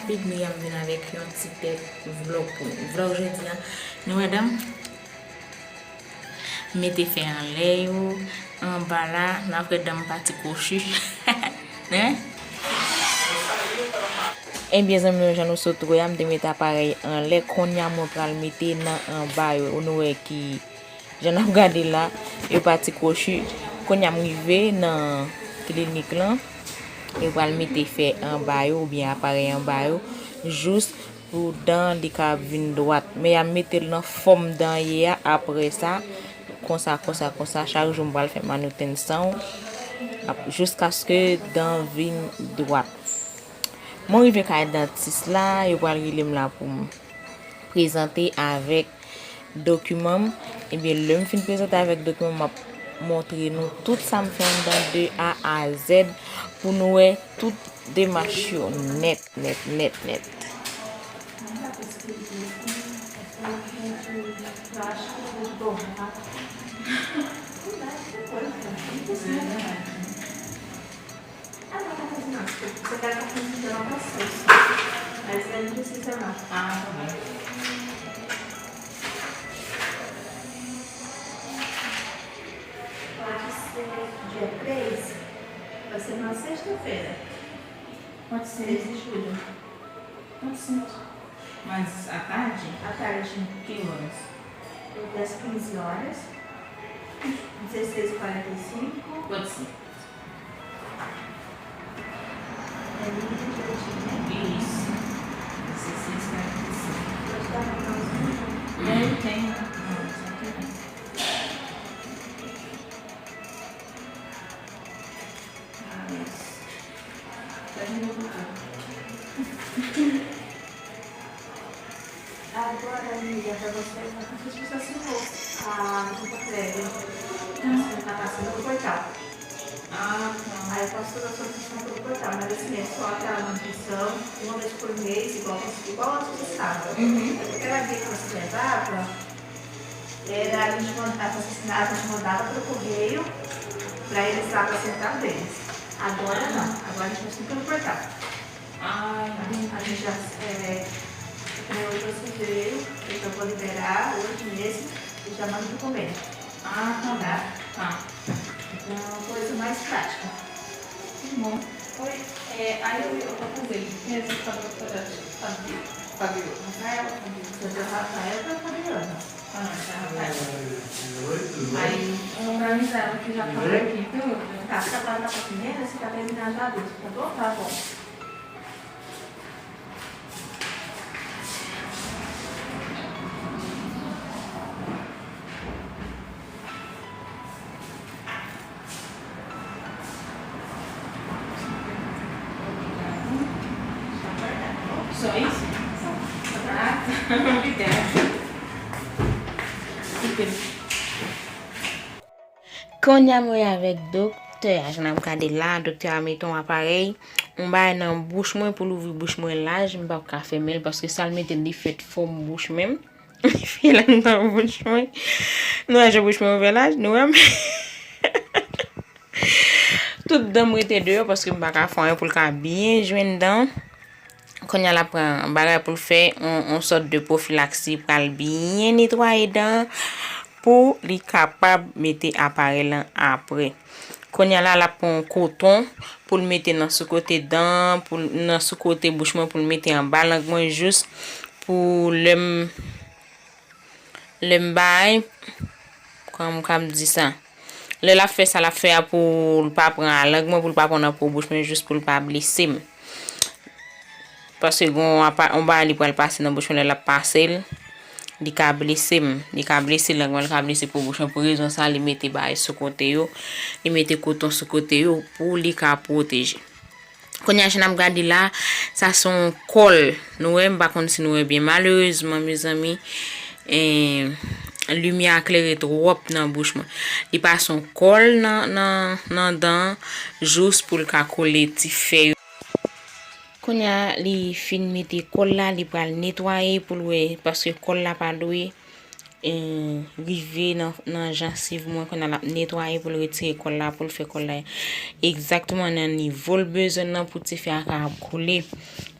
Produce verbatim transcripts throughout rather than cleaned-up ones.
Rapid, Myriam vin avèk yon ti tèt vlòg pou nou. Vlòg jodi a, nou wè dan m? Mete fè anlè yo, anba la, n ap wè dan m pati kwochi. Hein? Ebyen, zanmi yo, jan nou sot wè a, m te mete aparèy anlè, kounye a mwen pral mete nan anba yo. Nou wè ki Jan n ap gade la, yo pati kwochi. Kounye a m rive nan klinik lan, yo pral mete fè anba yo oubyen aparèy anba yo, jis pou dan li ka vin dwat. Men y ap mete l nan fòm dan ye a apre sa, konsa, konsa, konsa, chak jou m pral fè manitensyon, ap, jiskaske dan vin dwat. Mwen rive kay dantis la, yo pral rele m la pou m prezante avèk dokiman m. Ebyen, lè m fin prezante avèk dokiman m, m ap montre nou tout sa m fè anndan de A a Z pou nou wè tout demach yo nèt, nèt, nèt, nèt. Ah, não, tá fazendo não, desculpa. Você tá com a camiseta nova seis. Mas aí não precisa não. Ah, tá bom. Pode ser dia três. Vai ser na sexta-feira. Pode ser. Três de julho. Pode ser. Mas à tarde? À tarde. Que horas? Das quinze horas. Dezesseis e quarenta e cinco. Pode ser. É muito pertinho, né? Isso. Dezesseis e quarenta e cinco. Pode dar uma pausa? Não, tem, não. Não, só que não. Ah, isso. Tá de novo, tá? Agora, amiga, pra você, eu não fiz você assinou a roupa prévia. Você tá passando pro portal. Ah, tá. Aí eu posso fazer a solicitação pelo portal, mas assim, é só aquela manutenção, uma vez por mês, igual, você- igual antes você estava. Uhum. Aquela guia que você levava, era, a gente mandava, a gente mandava pro correio pra eles lá pra acertar o deles. Agora não, agora a gente vai tudo pelo portal. Ah, entendi. A gente já, é, o meu trouxe veio, eu já vou liberar hoje mesmo e já mando pro convênio. Ah, tá bom. Tá? Tá. Então é uma coisa mais prática. Que bom. Oi, é, aí eu, eu vou fazer limpeza, tá bom, tá bom, tá bom. Fabiola. Rafaela, Fabiola. Seu Rafael tá Fabiana. Ah, não, tá, Rafaela. Aí, eu vou organizar ela que já tá aqui, tudo. Tá, você tá falando com a primeira, você tá terminando a duas, tá bom? Tá bom. Só isso? Ah, obrigada. Kounye a mwen avèk doktè a, jan n ap gade la, doktè a mete yon aparèy, yon bagay nan bouch mwen pou l ouvri bouch mwen laj, m p ap ka fèmen l paske sa l mete l, li fèt fòm bouch menm. Li fè l anndan bouch mwen. Nou wè jan bouch mwen ouvè laj, nou wè m. Tout dan m rete deyò paske m pa ka fè anyen pou l ka byen jwenn dan. Kounye a l ap pran bagay pou l fè yon, yon sòt de pwofilaksi, pral byen netwaye dan pou li kapab mete aparèy lan apre. Kounye a la, l ap pran yon koton pou l mete nan sou kote dan, pou l, nan sou kote bouch mwen, pou l mete anba lang mwen, jis pou lè m, lè m bay, kòman m kab di sa? Lè l ap fè sa l ap fè a pou l pa pran lang mwen, pou l pa pran nan po bouch mwen, jis pou l pa blese m. Paske gen yon apa-, yon bagay li pral pase nan bouch mwen, lè l ap pase l, li ka blese m. Li ka blese lang mwen, li ka blese po bouch mwen. Pou rezon sa, li mete bagay sou kote yo. Li mete koton sou kote yo pou li ka pwoteje. Kounye a, jan n ap gade la, sa se yon kòl. Nou wè, m pa konn si nou wè byen. Malerezman, mezanmi, eh, limyè a klere twòp nan bouch mwen. Li pase yon kòl nan, nan, nan dan, jis pou l ka kole ti fè yo. Kounye a, li fin mete kòl la, li pral netwaye pou l wè, paske kòl la pa dwe eh, rive nan, nan jansiv mwen, kounye a l ap netwaye pou l retire kòl la, pou l fè kòl la egzakteman nan nivo l bezwen nan pou tifè a ka ap koule.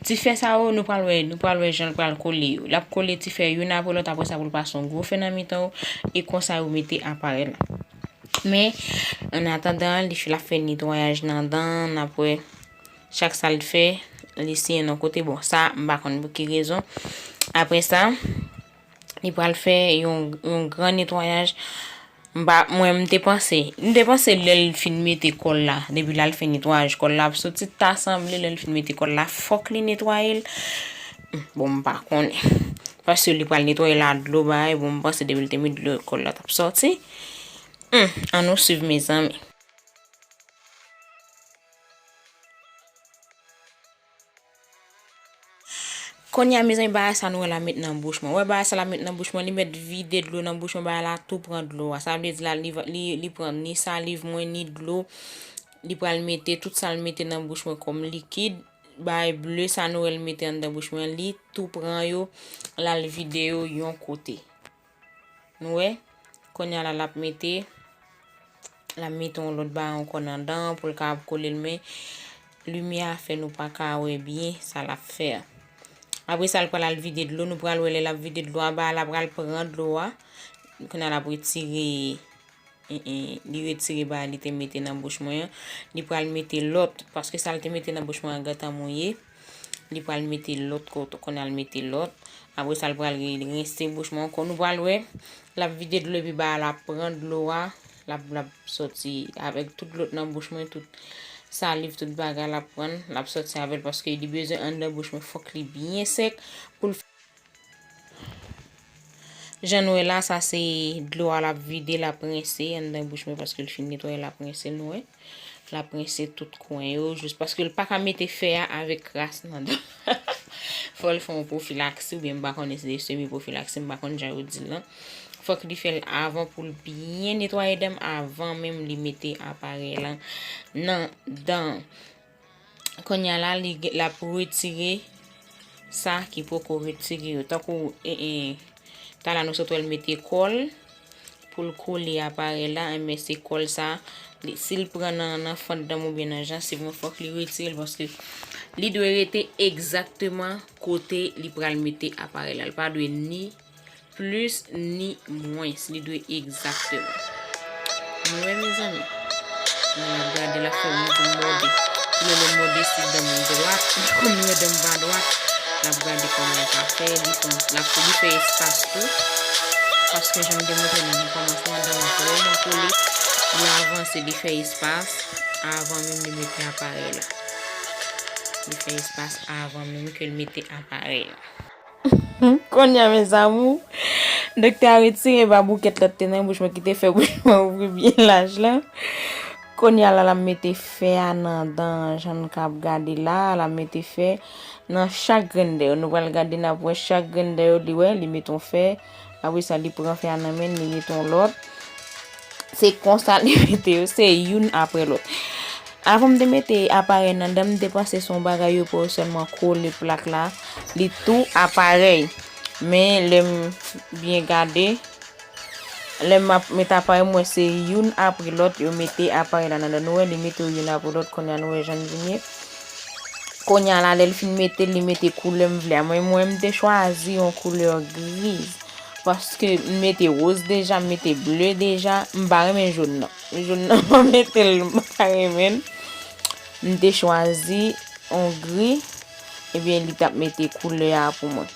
Tifè sa yo, nou pral wè, nou pral wè jan l pral kole yo. L ap kole tifè youn apre lòt, apre sa pou l pase yon gwo fè nan mitan yo, e konsa yo mete aparèy la. Men, an atandan, li fè, l ap fè netwayaj nan dan, n ap wè chak sa l fè, li siyen nan kote. Bon, sa, m pa konn pou ki rezon. Apre sa, li pral fè yon, yon gran netwayaj. M pa, mwen, m te panse, m te panse lè l fin mete kòl la, depi la l fè netwayaj, kòl la ap soti, ta sanble lè l fin mete kòl la, fòk li netwaye l. Bon, m pa konnen. Paske li pral netwaye l a dlo bagay, bon, m panse depi l te met dlo, kòl la t ap soti. Hmm, ann nou swiv, mezanmi. Kounye a, mezanmi, bagay sa nou wè l ap met nan bouch mwen. Wè bagay sa l ap met nan bouch mwen, li mèt vide dlo nan bouch mwen, bagay la tou pran dlo a. Sa vle di la, li, li, li pran ni saliv mwen, ni dlo. Li pral mete tout sa l mete nan bouch mwen kòm likid. Bagay ble sa nou wè l mete anndan bouch mwen, li tou pran yo, l al vide yo yon kote. Nou wè? Kounye a la, l ap mete, l ap mete yon lòt bagay ankò nan dan an pou l ka ap kole l, men limyè a fè nou pa ka wè byen sa l ap fè a. Apre sa, l pral al vide dlo, nou pral wè lè l ap vide dlo a, bagay la pral pran dlo a. Kounye a l ap retire, en, en, li retire bagay li te mete nan bouch mwen an. Li pral mete lòt, paske sa l te mete nan bouch mwen an gentan mouye. Li pral mete lòt kote, kounye a l mete lòt. Apre sa, l pral re-, rense bouch mwen ankò. Nou pral wè, l ap vide dlo epi bagay la ap pran dlo a. L ap, l ap sòti avèk tout dlo nan bouch mwen, tout saliv, tout bagay l ap pran. L ap sòti avè l paske li bezwen anndan bouch mwen, fòk li byen sèk pou l fè. Jan nou wè la, sa se dlo a l ap vide, l ap rense anndan bouch mwen paske l fin netwaye, l ap rense, nou wè. L ap rense tout kwen yo, jis paske l pa ka mete fè a avèk kras nan dan. Fò l fè yon pwofilaksi, oubyen m pa konnen si se semi pwofilaksi, m pa konn jan yo di l lan. Fòk li fè l avan pou l byen netwaye dan m avan menm li mete aparèy lan nan dan. Kounye a la, li, l ap retire sa ki poko retire yo. Tankou, e, e, talè a nou sot wè l mete kòl pou l kole aparèy la, enben se kòl sa, li, si l pran nan, nan fant dan m oubyen nan jansiv mwen, fòk li retire l paske li dwe rete egzakteman kote li pral mete aparèy la. Li pa dwe ni plis ni mwens, li dwe egzakteman. Nou wè, mezanmi? Mwen ap gade, l ap fè m di mòde. Kounye a lè m mòde si dan m dwat, kòm nou wè dan m pa dwat, l ap gade kòman l ka fè, li pran, l ap, li fè espas tou. Paske jan m te montre nou nan kòmansman, dan m vrèman kole. Li avanse, li fè espas avan menm li mete aparèy la. Li fè espas avan menm ke l mete aparèy la. Kounye a, mes amours, doktè a retire baboukèt lòt te nan bouch mwen ki te fè bouch mwen ouvri byen laj la. Kounye a la, l ap mete fè a nan dan an, jan nou ka ap gade la, l ap mete fè nan chak grenn dèyè yo. Nou pral gade, n ap wè chak grenn dèyè yo, li wè, li mete yon fè. Apre sa, li pran fè a nan men l, li mete yon lòt. Se konsa li mete yo, se youn apre lòt. Avan m te mete aparèy nan dan m, m te panse se yon bagay yo pran sèlman kole plak la, li tou aparèy. Men lè m byen gade, lè m ap met aparèy, m wè se youn apre lòt yo mete aparèy la nan dan. Nou wè, li mete yo youn apre lòt, kounye a nou wè jan l vin ye. Kounye a la, lè l fin mete l, li mete koulè m vle a. Mwen, mwen, m te chwazi yon koulè griz. Paske m mete woz deja, m mete ble deja. M pa renmen jòn nan. Jòn nan, m pa mete l, m pa renmen l. M te chwazi yon gri. Ebyen, li t ap mete koulè a pou mwen.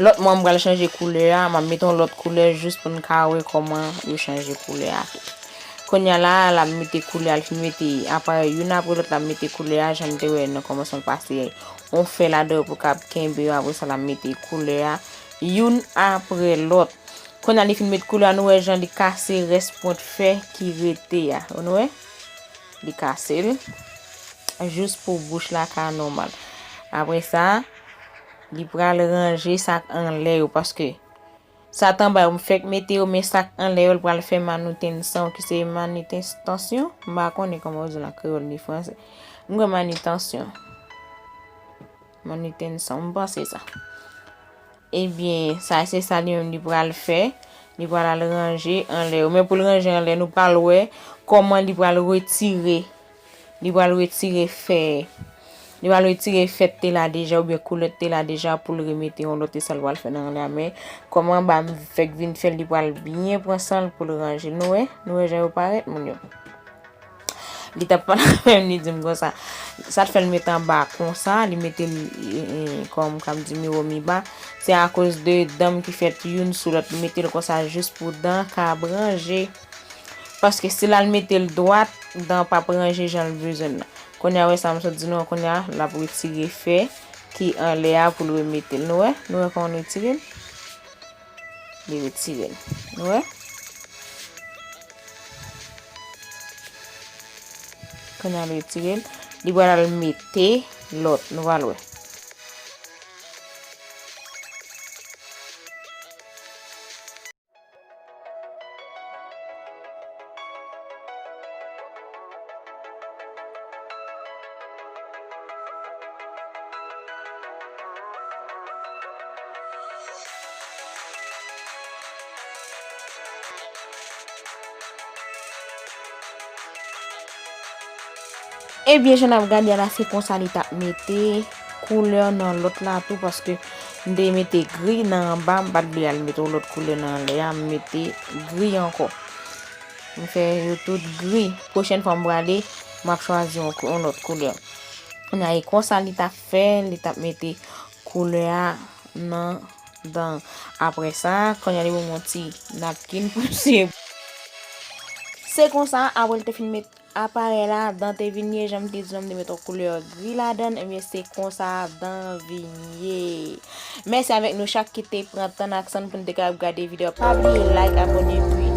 Lòt mwa, m pral chanje koulè a. M ap mete yon lòt koulè jis pou n ka wè kòman yo chanje koulè a tou. Kounye a la, l ap mete koulè a, l fin mete aparèy youn apre lòt, l ap mete koulè a, jan n te wè nan kòmansman l pase yon fè ladan yo pou kab kenbe yo, apre sa l ap mete koulè a youn apre lòt. Kounye a li fin met koulè a, nou wè jan li kase rès pwent fè ki rete a. Nou wè? Li kase l. Jis pou bouch la ka nòmal. Apre sa, li pral ranje sa k anlè yo, paske sa t anba yo, m fèk mete yo, men sa k anlè yo, l pral fè manitensyon, ki se manitensyon. M pa konnen kòman yo di l an kreyòl ni fransè. M kwè manitensyon. Manitensyon, m panse sa. Ebyen, sa se sa li menm li pral fè. Li pral al ranje anlè yo. Men pou l ranje anlè, nou pral wè kòman li pral retire. Li pral retire fè. Li pral retire fè t te la deja oubyen koulè t te la deja pou l remete yon lòt, e sa l pral fè nan anlè a. Men kòman anba m fèk vin fè l, li pral byen pran san l pou l ranje l. Nou wè? Nou wè jan yo parèt, moun yo? Li t ap pale avè m, li di m konsa. Sa t fè l mete anba konsa, li mete l, e, e, kòm k ap di miwo miba. Se akoz de dan m ki fèt youn sou lòt, li mete l konsa jis pou dan ka ap ranje. Paske si l al mete l dwat, dan p ap ranje jan l bezwen l lan. Kounye a, wè sa m sot di nou an, kounye a, l ap retire fè ki anlè a pou l remete l. Nou wè? Nou wè kòman l retire l? Li retire l. Nou wè? Kounye a l retire l. Li pral al mete lòt. Nou pral wè. Ebyen, jan n ap gade a la, se konsa li t ap mete koulè nan lòt la tou, paske m te mete gri nan anba, m pa t vle al mete yon lòt koulè nan anlè a, m mete gri ankò. M fè yo tout gri. Pwochèn fwa m prale, m ap chwazi yon, yon lòt koulè. Kounye a, e konsa li t ap fè, li t ap mete koulè a nan dan. Apre sa, kounye a li ban m yon ti napkin pou m siye. Se konsa, apre l te fin met aparèy la, dan te vin ye, jan m te di nou, m te met yon koulè gri ladan l, ebyen, se konsa dan vin ye. Mèsi avèk nou chak ki te pran tan ak san n pou n te kapab gade videyo a. Pa bliye like, abòne, epi